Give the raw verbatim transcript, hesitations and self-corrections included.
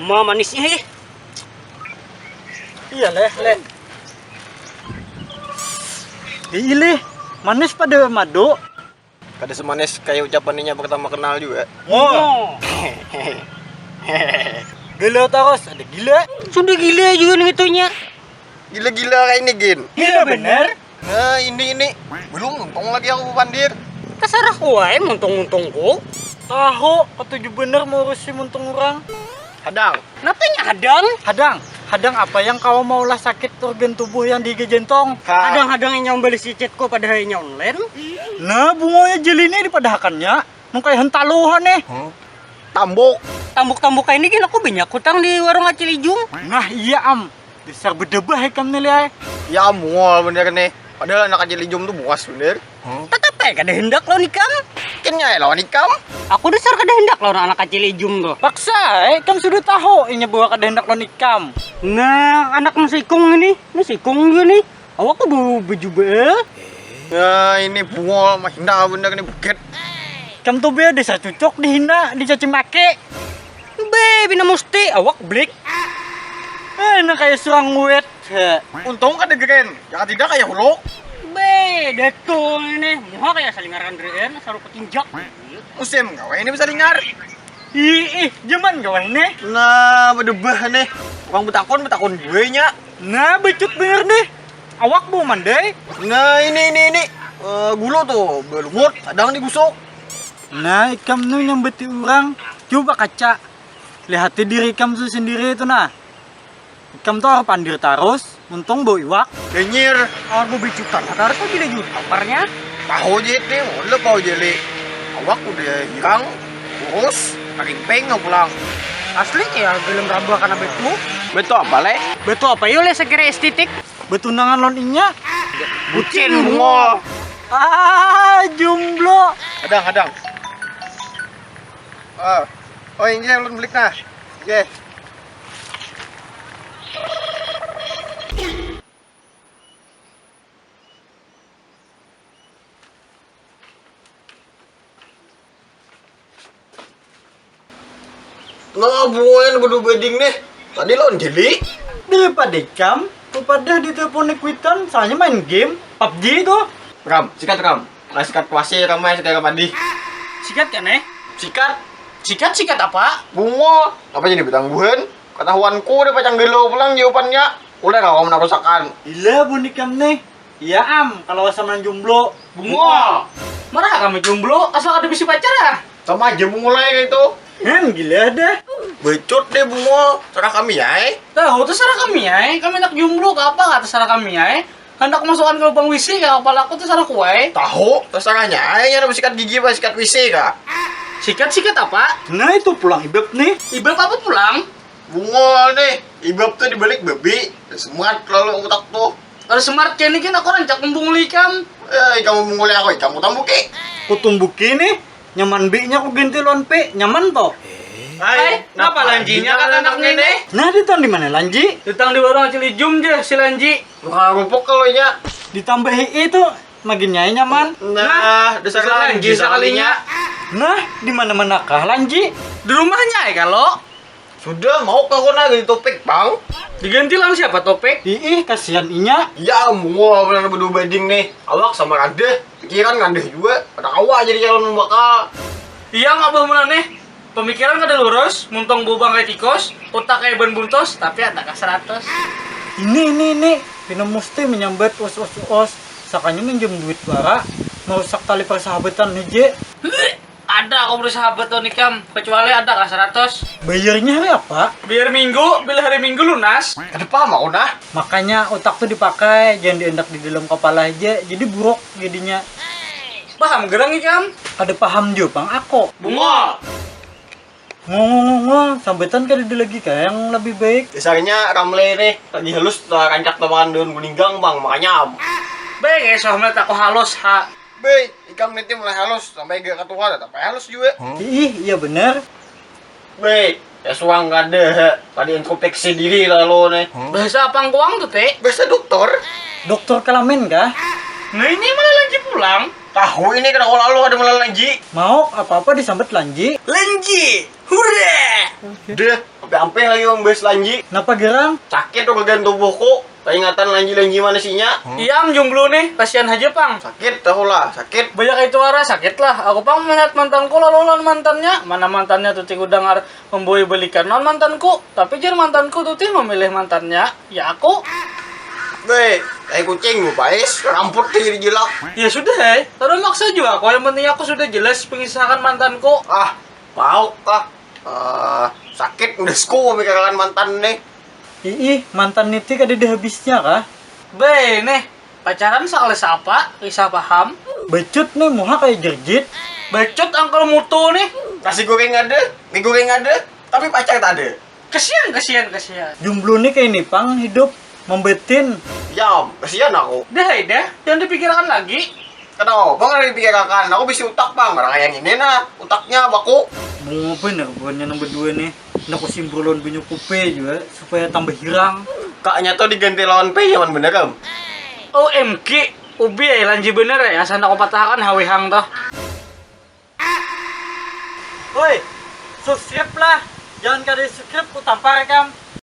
Ma manisnya ih. Iya leh, leh. Ih, leh. Manis pada madu. Kada semanis kayak ucapan inya pertama kenal juga. Oh. Gila terus, ada gila. Sudah gila juga nih itunya. Gila-gila kayak ini, Gin. Gila bener. Nah, ini ini. Belum untung lagi aku pandir. Terserah wae muntung-muntungku. Tahu, ketuju bener mengurusi muntung orang. Hadang. Kenapa nya hadang? Hadang, hadang apa yang kau maulah sakit organ tubuh yang di jantong? Hadang-hadang yang beli sicitku padahal inya online. Nah, bunganya jeli ini dipadahakannya. Nung kayak hentaluhan nih. Tambuk. Tambuk-tambuk kayak ini gin aku banyak hutang di warung Acil Ijum. Nah, iya am. Dasar bedebah ikam nih liai. Ya mual bener nih. Padahal anak Acil Ijum tuh buas bener. Tetap aja kada hendak lawan ikam. Kenya ya lawan ikam. Aku dasar kada hendak lawan anak Acil Ijum tuh. Paksa, eh, ikam sudah tahu inya bahwa kada hendak lawan ikam. Nah, anak nasi ikung ini, nasi ikung juga nih. Awak tuh bau baju be. Nah, ini bungol mah hinda bener nih bukit. Ikam tuh be dasar cucuk dihina, dicaci maki. Be, bina musti, awak blik. Eh, nah kayak surang wet. Untung kada geren, jangan tidak kayak huluk. Be, detul ini. Muha kayak salingaran deen, saru ketinjak. Musim gawe ini bisa lingar. Ih, ih, jaman gawe ini. Nah, bedebah nih. Orang betakon, betakon gue nya. Nah, becut bener nih. Awak bau mandai. Nah, ini, ini, ini. Eh, gulu tuh, belumut, kadang digusuk. Nah, ikam nu nyambeti urang. Coba kaca. Lihati diri ikam tu sendiri tu nah. Ikam tu harus pandir tarus, untung bau iwak. Danyir, harus bau bejutan. Harus lagi danyir paparnya. Tahu jit nih, udah tahu jeli. Awak udah hirang, kurus, karimpeng pulang. Asli ya, gelem rabah karena betu. Betu apa leh? Betu apa yuk leh sekira estetik? Betunangan lon inya. Bucin bungol. Ah, jomblo. Hadang, hadang. Ah. Oh, ini yang lon belik nah. Oke. Nah, bungoyan bedu beding nih. Tadi lawan jeli. Daripada ikam, kupadah di telepon kuitan, soalnya main game, pubg itu. Ram, sikat Ram. Nah, sikat kuasi Ram, main sikat padi. Sikat kan eh? Sikat. Sikat, sikat apa? Bungo. Apa jadi betangguhan? Ketahuanku udah pacang gelo pulang jawabannya. Udah kawan menarusakan. Gila bun ikam nih. Iya am, kalau sama jomblo. Bungo. Marah kami jomblo, asal ada bisi pacar ah. Sama aja bungo lah ya itu. Hen gila dah. Becut deh bungo, serah kami ya eh. Tahu tuh serah kami ya eh. Kami anak jomblo ke apa nggak terserah kami ya eh. Hendak masukkan ke lubang W C ke kepala aku tuh serah kue. Tahu, terserahnya aja yang sikat gigi apa sikat W C kak. Sikat-sikat apa? Nah itu pulang ibab nih. Ibab apa pulang? Bungo nih, ibab tuh dibalik babi. Semuat lalu utak tuh. Ada smart kayak ini kan aku rancak membunguli ikam. Eh, ikam membunguli aku, ikam kutambuki. Kutumbuki nih, nyaman B-nya aku ganti lawan P, nyaman toh? Hai, napa lanjinya kata anak ini? Nah, ditang di mana lanji? Ditang di warung Acil Ijum je si lanji. Wah, rupuk kalau inya. Ditambahi itu, makin nyai nyaman. Nah, dasar lanji sekalinya. Nah, di mana-mana kah lanji? Di rumahnya ya kalau. Sudah mau kau kena ganti topik bang. Diganti lawan siapa topik? Ih, kasihan inya. Ya mual benar bedu bading nih. Awak sama rada. Pikiran ngandeh juga. Ada awak jadi calon bakal. Iya nggak bah mulane. Pemikiran kada lurus, muntong bau bangkai tikus, utak kayak ban buntos, tapi ada ka seratus. Ini ini ini. Pina musti menyambat os os os. Sakanya minjem duit wara, merusak tali persahabatan aja. Ada aku bersahabat tuh nikam, kecuali ada kah seratus. Bayarnya hari apa? Biar minggu, bila hari minggu lunas. Ada paham aku nah. Makanya otak tuh dipakai, jangan diendak di dalam kepala aja, jadi buruk jadinya. Paham gerang ikam? Ada paham juga pang aku. Bungo. Ngong ngong ngong, sambetan kada ada lagi kah yang lebih baik? Dasarnya Ramle nih lagi halus tuh rancak tuh makan daun guninggang bang, makanya am. Baik ya sohmet aku halus ha. Be, ikam niti mulai halus sampai gak ketuhan tapi halus juga. Ih, iya bener. Be, ya suang kada tadi introspeksi diri lalu nih. Bahasa apa kuang tuh teh? Bahasa dokter. Dokter kelamin kah? Nah ini malah lanji pulang. Tahu ini kena lalu ada malah lanji. Mau apa-apa disambat lanji. Lanji. Deh, ampih-ampih lagi membahas lanji. Napa gerang? Sakit tuh bagian tubuhku. Kaingatan lanji-lanji mana sinya. Iam jomblo nih, kasihan haja pang. Sakit tahu lah, sakit. Banyak itu ara sakit lah. Aku pang melihat mantanku lalu lawan mantannya. Mana mantannya tuh ti kudangar membawai balikan lawan mantanku. Tapi jar mantanku tuh tih memilih mantannya. Ya aku. Weh, kayak kucing lu pais, ramput tuh jadi jelak. Ya sudah eh, kada maksa juga aku. Yang penting aku sudah jelas pengisahan mantanku. Ah, mau kah? Eh, sakit ndasku memikirkan mantan nih. Iih, mantan niti kada ada habisnya kah? Be, nih, pacaran sakali sapa, kisah paham. Becut nih, muha kayak jerjit. Becut angkel mutu nih. Nasi goreng ada, mie goreng ada, tapi pacar tak ada. Kesian, kesian, kesian. Jomblo nih kayak ini pang hidup, membetin. Ya, kesian aku. Dah, dah, jangan dipikirkan lagi. Kenapa? Bang ada dipikirkan. Aku bisi utak bang. Orang yang ini nah, utaknya baku. Mau bener buhannya nang berdua nih. Nak kusimbur lawan banyu kupe juga supaya tambah hirang. Kaknya tuh diganti lawan P nyaman bener em. O M G, ubi ya lanji bener ya. Asal aku patahkan hawihang tuh. Woi, subscribe lah. Jangan kada subscribe, ku tampar kam.